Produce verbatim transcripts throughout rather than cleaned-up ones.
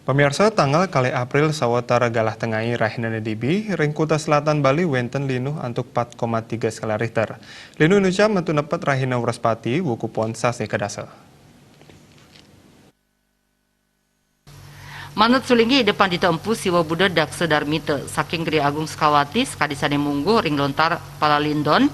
Pamiarsa, tanggal kalih April sawatara galah tengai rahina nedibi, ring Kuta Selatan Bali wénten linuh antuk pat koma tiga skala Richter. Linuh inucap metu nepet rahina Wrespati, wuku pon sasih kadasa. Manut sulinggih Ida Pandita Empu Siwa Buddha Daksa Darmita saking Gede Agung Sukawati, sakadi sané mungguh ring lontar Palalindon,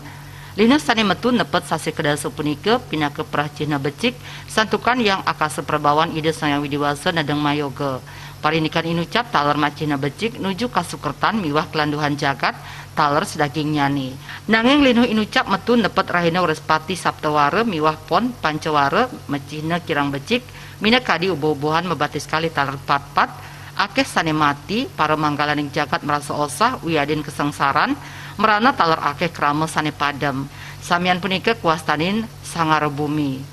linuh sané metu nepet sasih kadasa punika pinaka prah cihna becik, santukan Hyang Akasa Prabawan Ida Sang Hyang Widi Wasa nedeng mayoga. Parindikan inucap taler macihna becik nuju kasukertan miwah kalanduhan jagat, taler sadagingnyane. Nanging linuh inucap metu nepet rahina Wrespati Saptawara miwah pon Pancawara macihna kirang becik, minakadi ubuh-ubuhan mabatis kalih taler patpat, akeh sane mati, para manggalaning jagat marasa osah wiadin kasangsaran, mrana taler akeh krama sane padem. Samian punika kawastanin sangara bumi.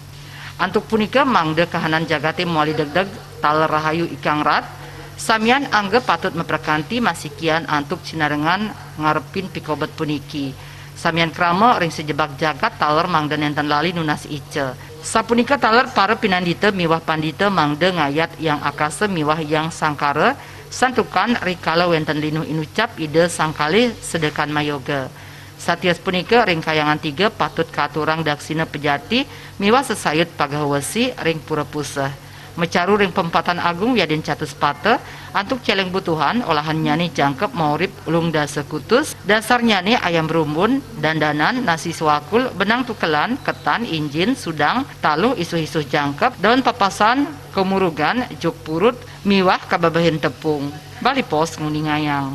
Antuk punika mangda kahanan jagate mawali degdeg, taler rahayu ikang rat, samian angga patut maprakanti masikian antuk cinarengan ngarepin pikobet puniki. Samian krama ring sajebag jagat taler mangda nenten lali nunas ica. Sapunika taler para pinandita miwah pandita mangda ngayat Hyang Akasa miwah Hyang Sangkara, santukan rikala wenten linuh inucap Ida sangkalih sedekan mayoga. Satios punika ring kayangan tiga patut katurang daksina pejati miwah sesayut pagawesi ring pura puseh. Macaru ring pempatan agung wiadin catuspata, antuk celeng butuhan, olahannyane jangkep maurip ulung dasa kutus, dasarnyane ayam rumbun, dandanan, nasi suakul, benang tukelan, ketan, injin, sudang, taluh, isuh-isuh jangkep, daun papasan, kemurugan, juk purut, miwah kabebehin tepung. Bali Post nguningayang.